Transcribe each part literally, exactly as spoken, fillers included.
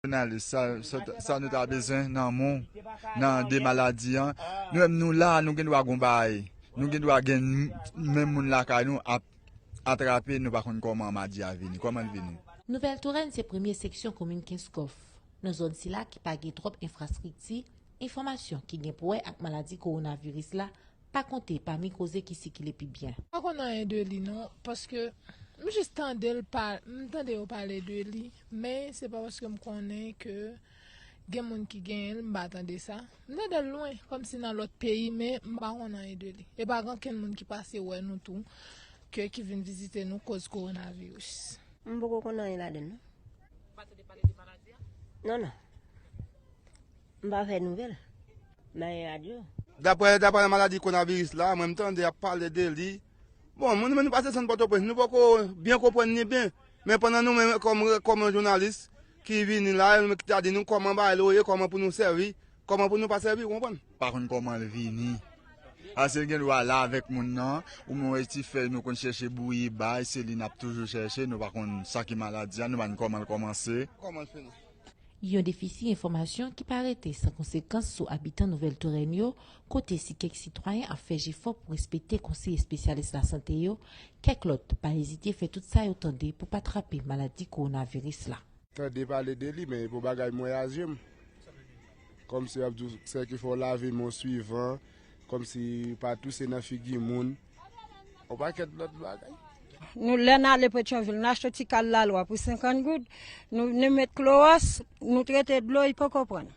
Jounalis, sa, sa, sa nou ta bezwen nan men w, nan de maladi an. Nou menm nou la, nou gen dwa gon bagay. Nou gen dwa gen menm moun lakay nou ap atrape, nou pa konn kòman maladi a vini. Kòman l vini? Nouvèl Torèn se premye seksyon komin Kenskòf. Nan zòn sila ki pa gen twòp enfrastrikti, enfòmasyon ki gen pou wè ak maladi kowonaviris la pa konte pami koze ki sikile pi byen. M pa konn anyen de li non, paske m jis tande l pa, m tande yo pale de li, men se pa paske m konnen ke gen moun ki genyen l, m pa tande sa. M tande l lwen, kòmsi nan lòt peyi, men m pa konn anyen de li. E pa gen ankenn moun ki pase wè nou tou, ke ki vin vizite nou koz kowonaviris. M poko konn anyen ladan l non. Non, non. M pa fè nouvèl. M pa gen radyo. Daprè, daprè maladi kowonaviris la, mwen m tande y ap pale de li. Bon, moun, nou pa se sann Pòtoprens, nou poko byen konprann li byen. Men pandan nou menm, kòm, kòm jounalis ki vini la, nou ki ta di nou kòman bagay yo ye, kòman pou nou sèvi, kòman pou nou pa sèvi, ou konprann? Pa konn kòman l vini. Paske l gen dwa la avèk moun nan, ou menm wè ti fèy nou konn chèche bouyi bay, se li n ap toujou chèche, nou pa konn sa ki maladi a, nou pa konn kòman l kòmanse. Kòman l fini? Yon defisi enfòmasyon ki pa rete san konsekans sou abitan Nouvèl Torèn yo, kote si kèk sitwayen ap fè jefò pou respekte konsèy espesyalis lasante yo, kèk lòt pa ezite fè tout sa yo tande pou pa trape maladi kowonaviris la. Tande pale de li, men e pou bagay m wè a zye m. Kòmsi y ap di w, sèl ki fè w lave men w swivan, kòmsi pa touse nan figi moun. Yon pakèt lòt bagay. Nou, lè n ale Petyonvil, n achte ti kal lalwa pou senkant goud, nou, nou met klowòs, nou trete dlo, li poko pran.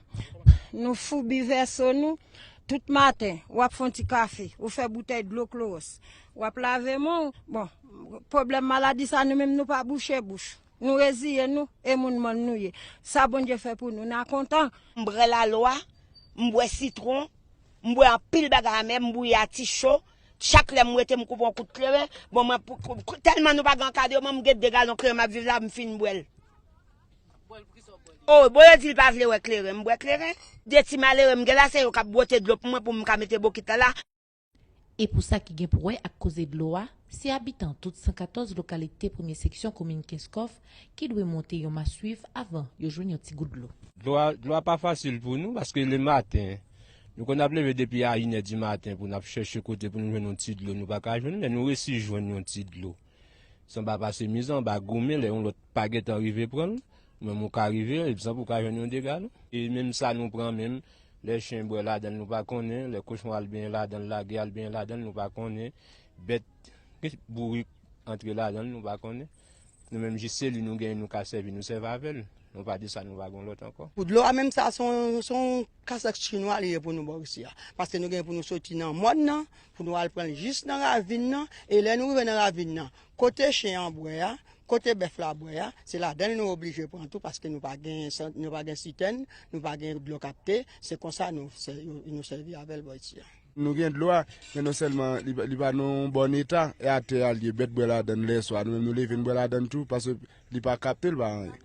Nou foubi vèso nou, tout maten, w ap fè yon ti kafe, ou fè boutèy dlo klowòs, w ap lave men w. Bon, pwoblèm maladi sa, nou menm nou pa bouche bouch. Nou reziye nou, e moun mòn nou ye. Sa Bondye fè pou nou, n a kontan. M bwè lalwa, m bwè sitwon, m bwè anpil bagay amè, m bouyi a ti cho. Chak lè m rete, m koupe yon kout kleren. Bon, mwen, pou, pou, tèlman nou pa gen ankadreman, m gen de galon kleren m ap viv la, m fin bwè l. O, bon, yo di l pa vle wè kleren, m bwè kleren. De ti malere m gen la, se yo k ap bwote dlo pou mwen, pou m ka mete bokit la la. E pou sa ki gen pou wè ak koze dlo a, se abitan tout san katòz lokalite premye seksyon komin Kenskòf ki dwe monte yon maswiv avan yo jwenn yon ti gout dlo. Dlo a, dlo a pa fasil pou nou, paske lematen, nou konn ap leve depi a inè di maten pou n ap chèche kote pou nou jwenn yon ti dlo, nou pa ka jwenn, men nou resi jwenn yon ti dlo. Se anba pase mizè, anba goumen, lè yon lòt pa gentan rive pran l, ou menm ou ka rive, e san pou w ka jwenn yon de galon. E menm sa nou pran menm, lè chen bwè ladan l, nou pa konnen, lè kochon al benyen ladan l, lage al benyen ladan l, nou pa konnen, bèt bourik antre ladan l, nou pa konnen. Nou menm jis se li nou genyen, nou ka sèvi, nou sèvi avè l. Nou pa di sa, nou pa gen lòt ankò. Pou dlo a menm sa, se yon, se yon kasèk chinwa li ye pou nou bò isi a. Paske nou gen pou nou soti nan mòn nan, pou nou al pran l jis nan ravin nan, e lè nou rive nan ravin nan, kote chen an bwè a, kote bèf la bwè a, se ladan l nou oblije pran tou, paske nou pa gen san-, nou pa gen sitèn, nou pa gen dlo kapte, se konsa nou sè-, nou sèvi avè l bò isi a. Nou gen dlo a, men non sèlman li, li pa nan yon bòn eta, e atè a l ye, bèt bwè ladan l lèswa, nou menm nou leve n bwè ladan l tou, paske li pa kapte, li pa anyen.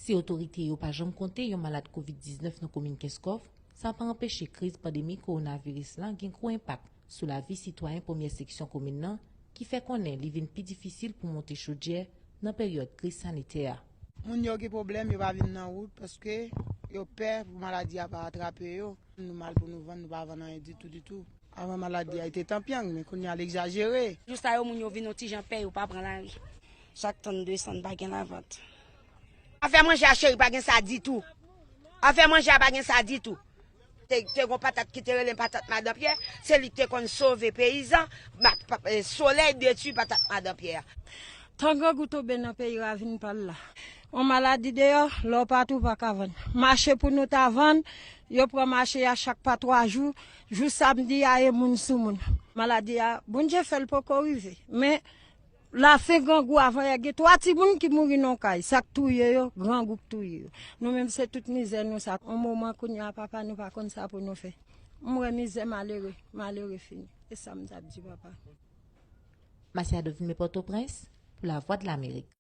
Si otorite yo pa janm konte yon malad kovid diznèf nan komin Kenskòf, sa pa anpeche kriz pandemi kowonaviris lan gen gwo enpak sou lavi sitwayen premyè seksyon komin nan, ki fè konnen li vin pi difisil pou monte chodyè nan peryòd kriz sanitè a. Moun yo gen pwoblèm, yo pa vin nan wout paske yo pè pou maladi a pa atrape yo. Nou mal pou nou vann, nou pa vann anyen ditou, ditou. Avan maladi a, li te tanpyang, men kounye a, l egzajere. Jou sa yo, moun yo vin yon ti jan pè, yo pa pran lari. Sak tann desann, pa gen lavant. Afè manje a, cheri, pa gen sa ditou. Afè manje a, pa gen sa ditou. Te, te gon patat ki te rele patat Madan Pyè, se li ki te konn sove peyizan, ma-, pa-, eh, solèy detwi patat Madan Pyè a. Tan grangou tonbe nan peyi ravin pa l la. On maladi deyò, lè w pa tou pa ka vann. Mache pou nou ta vann, yo pran mache a chak pa twa jou, jou samdi a e moun sou moun. Maladi a, Bondye fè l poko rive. Men, lafen grangou avan yè, gen twa timoun ki mouri nan kay. Sa k touye yo, grangou k touye yo. Nou menm se tout mizè nou sa. On moman kounye a, papa, nou pa konn sa pou nou fè. M wè mizè malere, malere fini. E sa m t ap di papa. Masiado Vilmé, Pòtoprens, pou Lavwadlamerik.